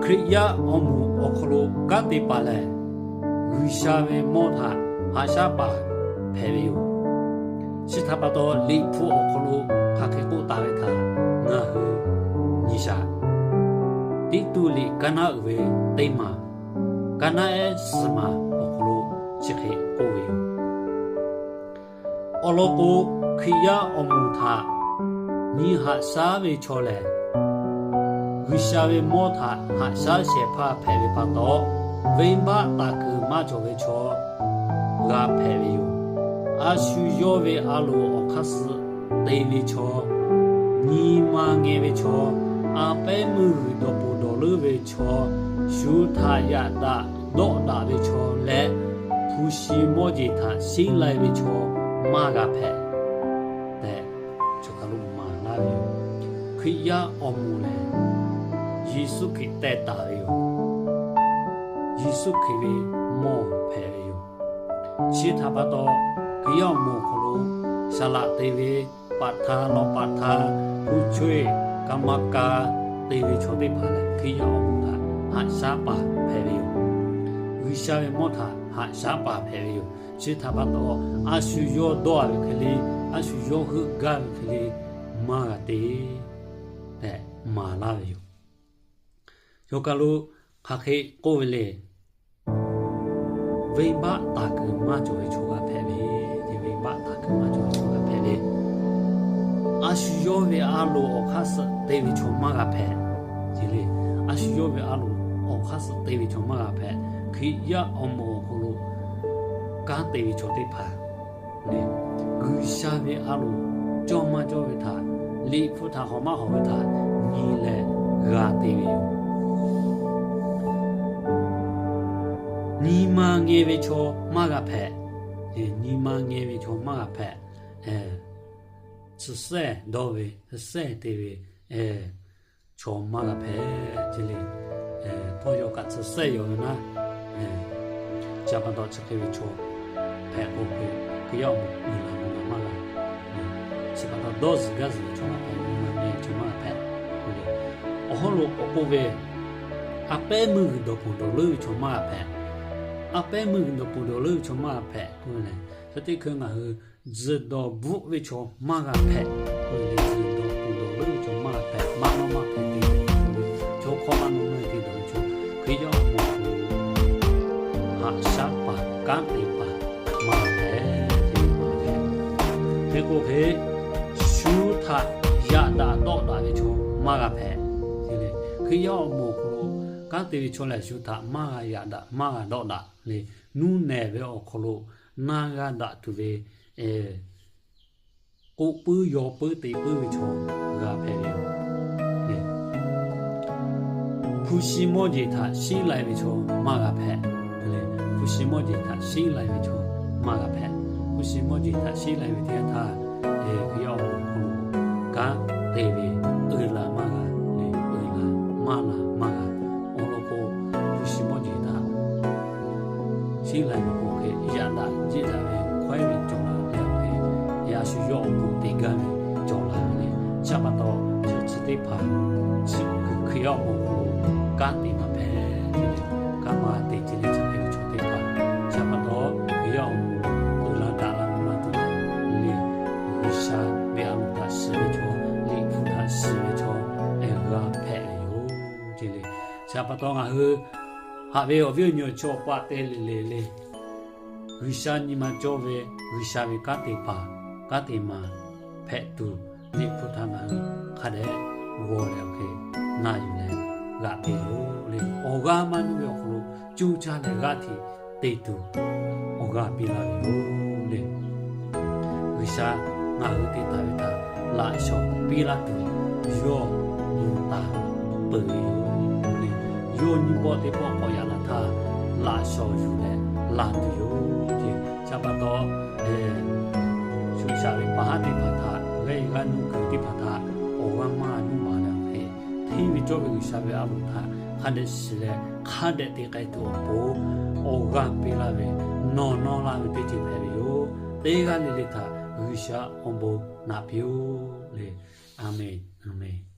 Hkriꞈ yaˇ awˬ moˍ awˬ hk'aw lo kanˉ te paˍ lehˬ, G'uiˬsha ve mawˇ htaꞈ haꞈ shaˉ paˍ hpehꞈ ve yoˬ. Chi htaꞈ pa taw, Liꞈ hpu awˬ hk'aw lo hk'aˬ hk'e k'oˆ taˍ ve htaꞈ ngaˬ hui nyi shaˍ. Tiˇtuˆ liꞈ kaˇ naˉ uiˍ ve teˇ maˬ, kaˇ naˉ ehˉ suhˍ maˬ awˬ hk'aw lo chi hk'e k'oˆ ve yoˬ. Awˬ lawn k'o, Hkriꞈ yaˇ awˬ moˍ htaꞈ nyi haꞈ shaˉ ve chaw lehˬ, G'uiˬsha ve mawˇ htaꞈ haꞈ shaˉ shehˍ hpaˇ hpehꞈ ve pa taw, venˇbaˆ taˍ kuiˬ maˇ cawˬ ve chaw g'a hpehꞈ ve yoˬ. A shu yawˇ ve a loˍ awˬ hk'aˇ suh te ve chaw, nyi ma ngeh ve chaw, a pehˉ meuˇ g'uiˬ dawˬ ponˬ dawˬ leuˉ ve chaw, shu htaꞈ yaꞈ daꞈ dawˆ daꞈ ve chaw leh, hpu shi mawˇ jeˬ htaꞈ sheˉ lai ve chaw maˇ g'a hpehꞈ tehꞈ, chaw hk'a lo maˍ laˇ ve yoˬ. Hkriꞈ yaˇ awˬ moˍ lehˬ, Yeˍsuˆ Hkriꞈ teh taˍ ve yoˬ. Yeˍsuˆ Hkriꞈ ve mawˇ hpehꞈ ve yoˬ. Chi htaꞈ pa taw, Hkriꞈ yaˇ awˬ moˍ awˬ hk'aw lo saˍ laꞈ te ve, paˍ htaˇ lawˇ paˍ htaˇ, hpu chaweh, kaˇ maˇ kaˇ te ve chaw teˇ hpaˍ lehˬ, Hkriꞈ yaˇ awˬ moˍ htaꞈ haꞈ shaˉ paˍ hpehꞈ ve yoˬ. G'uiˬsha ve mawˇ htaꞈ haꞈ shaˉ paˍ hpehꞈ ve yoˬ. Chi htaꞈ pa taw, a shu yawˇ dawˇ a ve hk'e le, a shu yawˇ heuˆ gaˇ ve hk'e le, maˇ g'a te tehꞈ maˍ laˇ ve yoˬ. Chaw hk'a lo hk'aˬ hk'e k'oˆ ve le. Venˇbaˆ taˍ kuiˬ maˇ cawˬ ve chaw g'a hpehꞈ ve, venˇbaˆ taˍ kuiˬ maˇ cawˬ ve chaw g'a hpehꞈ ve. A shu yawˇ ve a loˍ awˬ hk'aˇ suh te ve chaw maˇ g'a hpehꞈ. Chi le, a shu yawˇ ve a loˍ awˬ hk'aˇ suh te ve chaw maˇ g'a hpehꞈ. Hkriꞈ yaˇ awˬ moˍ awˬ hk'aw lo kanˉ te ve chaw teˇ hpaˍ G'uiˬsha ve a loˍ cawˇ maˇ cawˇ ve htaꞈ, Liꞈ hpu htaꞈ hawˍ maˇ hawˍ ve htaꞈ nyi leh g'a te ve yoˬ. Nyi ma ngeh ve chaw maˇ g'a hpehꞈ. Nyi ma ngeh ve chaw maˇ g'a hpehꞈ. Tsuhˇ sehˇ dawˇ ve, tsuhˇ sehˇ te ve chaw maˇ g'a hpehꞈ ce le. Htawˇ yaw kaꞈ tsuhˇ sehˇ yaw ve naˉ, chi pa taw chi hk'e ve chaw hpehꞈ k'o hk'e, Hkriꞈ yaˇ awˬ moˍ uiˍ la mvuh la maˇ g'a. Chi pa taw dawˇ zuhˬ gaˇ zuhˬ ve chaw maˇ hpehꞈ, nyi ma ngeh ve chaw maˇ g'a hpehꞈ. Awˬ hawˉ lo k'awꞈ k'oˆ ve, a pehˉ meuˇ g'uiˬ dawˬ ponˬ dawˬ leuˉ ve chaw maˇ g'a hpehꞈ. A pehˉ meuˇ g'uiˬ dawˬ ponˬ dawˬ leuˉ ve chaw maˇ g'a hpehꞈ k'oˆ ve lehˬ, chi teˇ hkui ngaˬ hui tzuhˬ dawˬ bvuhˆ ve chaw maˇ g'a hpehꞈ. K'oˆ ve le, tzuhˬ dawˬ ponˬ dawˬ leuˉ ve chaw maˇ g'a hpehꞈ. Maˇ nawˇ maˇ hpehꞈ te dawˬ ve chaw, chaw hk'awˇ maˇ nawˇ maˇ te dawˬ ve chaw, Hkriꞈ yaˇ awˬ moˍ awˬ hk'aw lo haꞈ shaˉ paˍ kanˉ te paˍ maˇ g'a hpehꞈ. Hk'e k'o hk'e, shu htaꞈ yaꞈ daꞈ dawˆ daꞈ ve chaw maˇ g'a hpehꞈ. Hkriꞈ yaˇ awˬ moˍ awˬ hk'aw lo kanˉ te ve chaw lehˬ, shu htaꞈ maˇ g'a yaꞈ daꞈ maˇ g'a dawˆ daꞈ le. Nuˇ nehˬ ve awˬ hk'aw lo naˇ g'aˇ daꞈ tuˬ ve k'oˆ puiˉ yaw puiˉ te puiˉ ve chaw g'a hpehꞈ ve yoˬ. Hpu shi mawˇ jeˬ htaꞈ sheˉ lai ve chaw maˇ g'a hpehꞈ. Hpu shi mawˇ jeˬ htaꞈ sheˉ lai ve chaw maˇ g'a hpehꞈ. Hpu shi mawˇ jeˬ htaꞈ sheˉ lai ve teˇ yanˇ htaˇ, Hkriꞈ yaˇ awˬ moˍ awˬ hk'aw lo kanˉ te ve uiˍ la maˇ g'a le, uiˍ la maˇ la maˇ g'a. Awˬ lawn k'o, hpu shi mawˇ jeˬ htaꞈ sheˉ lai ve k'o hk'e, yaꞈ daꞈ jeˇ daꞈ ve hkawehˉ ve cawˬ la leh hk'e, a shu yawˇ awˬ bon te gaˇ ve cawˬ la ve le. Chi pa taw, chi teˇ hpaˍ chi Hkriꞈ yaˇ awˬ moˍ awˬ hk'aw lo kanˉ te maˇ hpehꞈ ve le. Kanˉ maˇ te ce le, chi hk'e ve chaw teˇ hpaˍ chi pa taw, Hkriꞈ yaˇ awˬ moˍ uiˍ la daꞈ la mvuh la tuˬ le, G'uiˬsha ve a loˍ htaꞈ shiˍ ve chaw, Liꞈ hpu htaꞈ shiˍ ve chaw, g'a hpehꞈ ve yoˬ ce le. Chi pa taw ngaˬ hui haꞈ ve awˬ viˉ awˬ nyi awˬ chawˇ awˬ paˆ te le le le, G'uiˬsha nyi ma cawˇ ve, G'uiˬsha ve kanˉ te paˍ, kanˉ te maˍ hpehꞈ tuˬ, Liꞈ hpu htaꞈ ngaˬ hui hk'a dehꞈ g'aw leh awˬ hk'e na yuˬ leh g'aꞈ te yoˬ le. Awˬ g'aˇ maˇ nuˇ ve awˬ hk'aw lo coˇ caˇ leh g'aˇ hteꞈ te tuˬ awˬ g'aˇ piˇ laˇ ve yoˬ le. G'uiˬsha ngaˬ hui te taˍ ve htaꞈ laꞈ shawnˍ piˇ laˇ tuˬ, yawˇ gu taˍ peuˬ ve yoˬ le. Yawˇ nyiˇ pawˆ teˇ pawˆ k'awꞈ yaꞈ la htaˇ, laꞈ shawnˍ yuˬ leh laˬ tuˬ yoˬ ce. Chi pa taw, shu shaˍ ve paˍ haˉ teˇ hpaˍ htaꞈ, g'aˇ g'aˇ nuˇ kuiˬ teˇ hpaˍ htaꞈ awˬ g'aˇ maˇ nuˇ maˍ leh awˬ hk'e, hteˇ ve cawˇ ve G'uiˬsha ve a loˍ htaꞈ hk'a dehꞈ shiˍ leh hk'a dehꞈ te k'ai tuˬ awˬ pon, awˬ g'aˇ piˇ laˇ ve, nawˬ nawˇ laˇ ve teˇ ceuˬ hpehꞈ ve yoˬ. Teˇ g'aˇ le le htaꞈ G'uiˬsha awˬ bon naꞈ piˇ-oˆ le. A menˬ, a menˬ.